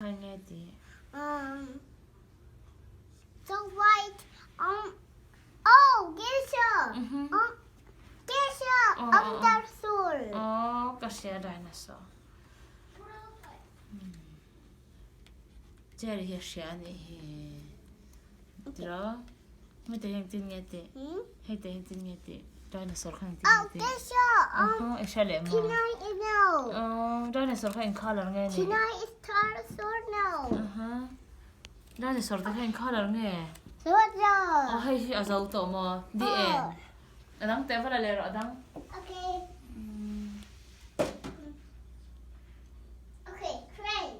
Ngai nge ti? Um, so white. Um, oh, geisha. Um, geisha. Oh, Um, oh, oh. dinosaur. Oh, ka hria dinosaur. Jerry hi a hria a nih hi. Tiraw? Hei te hi engtin nge tih? Hmm? Hei te hi engtin nge tih? Dinosaur kha engtin Oh, nge tih? geisha. Um, Aha, i hria leh maw? tonight is no. Oh, dinosaur kha eng colour nge nih? Tonight is dinosaur no. Aha. Dinosaur te kha eng colour nge? So what no? Oh, hei hi a zo tawh maw? Di en. A dang teh va la leh rawh a dang. Okay. Okay, train.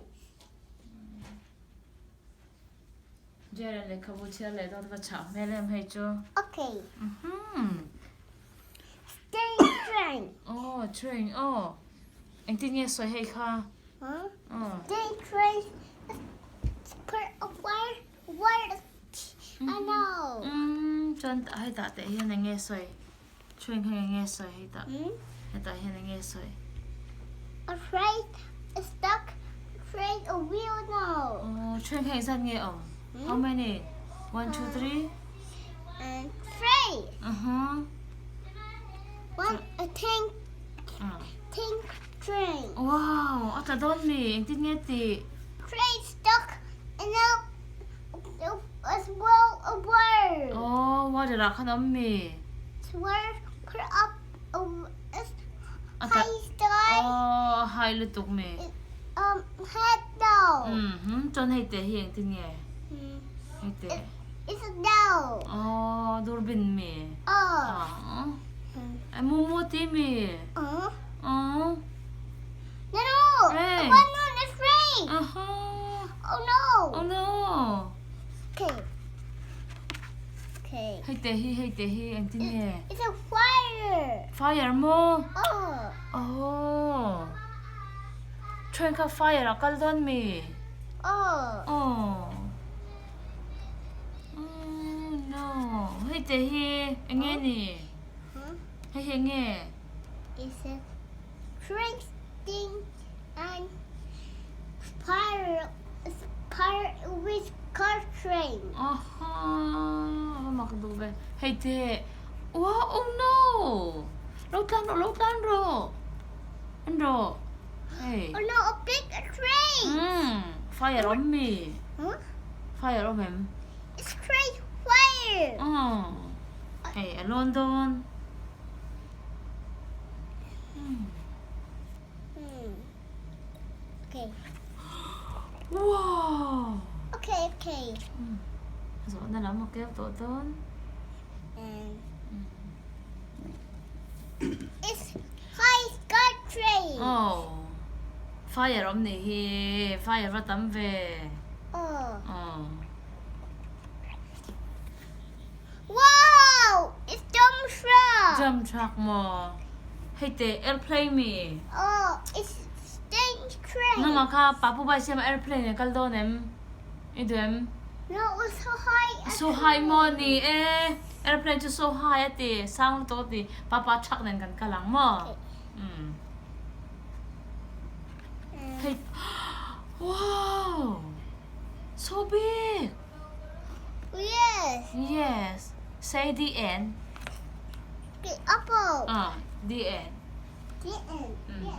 Jera lehkhabu chhiar leh dawn va chhah hmel em hei chu. Okay. Mhm. Stay train. Oh, train. Oh. Engtin nge sawi hei kha? Huh? Oh. Stay train. Put a wire wire. I know. Mm, chuan hei tah teh hian eng nge sawi? Train kha eng nge sawi hei tah? Hmm? Hetah hian eng nge sawi? A train is stuck. Train a wheel now. Oh, train kha engzat nge awm? How many? One, two, three? And train. Uh-huh. One a tank Ah. tank train. Wow, a tla dawn mi? Engtin nge tih? Train stuck in a a swirl a word. Oh, water ah khan a awm mi? Swirl put up a A ta high sky. Oh, a high lutuk mi. Um, head down. Mhm, chuan hei teh hi engtin nge? Hei teh. It's a down. Oh, durbin mi. Oh. Ah. Ai mu mu ti mi. Uh. Oh. No, no. Hey. One on the train. Aha. Oh no. Oh no. Okay. Okay. Hei teh hi, hei teh hi engtin nge? It's a fire. Fire maw? Oh. Oh. Train kha fire a kal dawn mi? Oh. Oh. Oh no. Hei teh hi eng nge ni? Huh? Hei hi eng nge? It's a train thing and fire fire with car train. Aha, va mak duh ve. Hei teh. Wow, oh no. Lo tlan rawh, lo tlan rawh. An rawh. Hei. Oh no, a big train. Umm, fire awm mi? Huh? Fire awm em? It's train fire. Umm. Hei, a lawn dawn. Umm. Okay. Wow! Okay, okay. Umm. Zawhna lam a keu tawh dawn. It's high sky train. Oh. Fire awm nih hi. Fire va tam ve. Oh. Oh. Wow! It's jump truck. Jump truck maw? Hei teh airplane mi? Oh, it's strange train. Nangmah kha Papu bai siam airplane in kal dawn em? I duh em? No, it's so high. So high maw ni e? Airplane chu so high a ti, sang lutuk a ti. Papa truck nen kan kal ang maw? Um. Hei, wow! So big! Yes. Yes. Say the end. The apple. Ah, the end. The end. Mm. Yes.